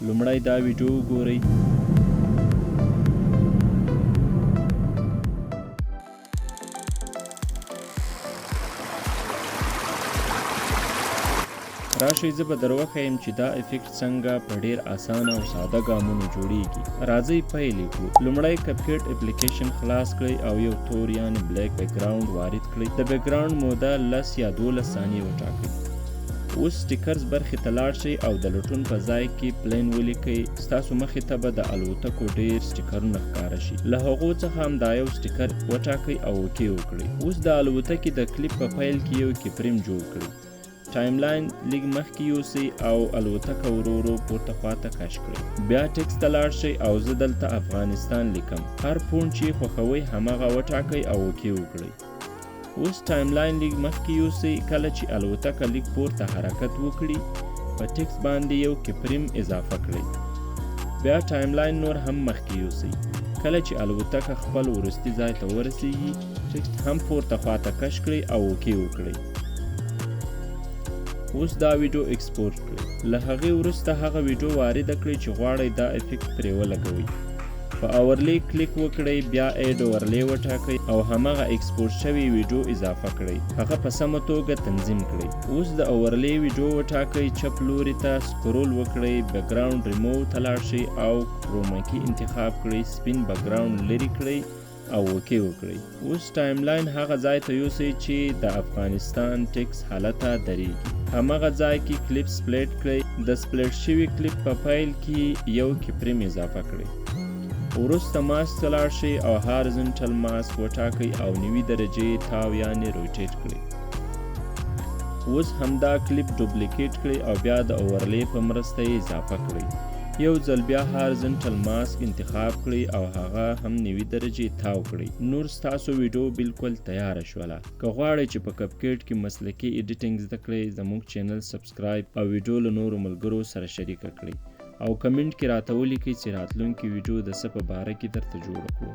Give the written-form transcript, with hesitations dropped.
لومړی دا ویډیو وګورئ. راشئ زه به دروښیم چې دا افیکټ څنګه په ډیر اسانه او ساده ګامونو جوړیږي. راځئ پیل یې کړو. لومړی CapCut اپلیکیشن خلاص کړئ او یو تور یعنی black background وارد کړئ. د background موده 10 یا 12 ثانیې وټاکئ. اوس stickers برخې ته لاړ شئ او د لټون په ځای کې plane ولیکئ. ستاسو مخې ته به د الوتکو ډیر سټیکرونه ښکاره شي. له هغو څخه همدا یو sticker وټاکئ او okay وکړئ. اوس د الوتکې د کلیپ په پیل کې یو keyframe جوړ کړئ. timeline لږ مخکې یوسئ او الوتکه ورو ورو پورته خواته کش کړئ. بیا ټیکس ته لاړ شئ او زه دلته افغانستان لیکم. هر font چې خوښوئ هماغه وټاکئ او okay وکړئ. اوس timeline لږ مخکې یوسئ. کله چې الوتکه لږ پورته حرکت وکړي، په ټیکس باندې یو keyframe اضافه کړئ. بیا timeline نور هم مخکې یوسئ. کله چې الوتکه خپل وروستي ځای ته ورسیږي، ټیکس هم پورته خواته کش کړئ او okay وکړئ. اوس دا ویډیو export کړئ. له هغې وروسته هغه ویډیو وارده کړئ چې غواړئ دا افیکټ پرې ولګوئ. په overlay کلیک وکړئ، بیا add overlay وټاکئ او هماغه export شوې ویډیو اضافه کړئ. هغه په سمه توګه تنظیم کړئ. اوس د overlay ویډیو وټاکئ، چپ لوري ته سکرول وکړئ، بکګراوند ریموو ته لاړ شئ او chroma key انتخاب کړئ، سپین background لرې کړئ او okay وکړئ. اوس timeline هغه ځای ته یوسئ چې د افغانستان ټیکس حالته درېږي. هماغه ځای کې کلیپ split کړئ. د split شوي کلیپ په پیل کې یو keyframe اضافه کړئ. وروسته ماسک ته لاړ شئ او horizontal mask وټاکئ او 90 درجې تاو یعنې rotate کړئ. اوس همدا کلیپ duplicate کړئ او بیا د overlay په مرسته یې اضافه کړئ. یو ځل بیا horizontal mask انتخاب کړئ او هغه هم 90 درجې تاو کړئ. نور ستاسو ویډیو بالکل تیاره شوله. که غواړئ چې په CapCut کې مسلکي editing زده کړئ، زموږ channel subscribe او ویډیو له نورو ملګرو سره شریکه کړئ او کمنټ کې راته ولیکئ چې راتلونکې ویډیو د څه په باره کې درته جوړه کړو.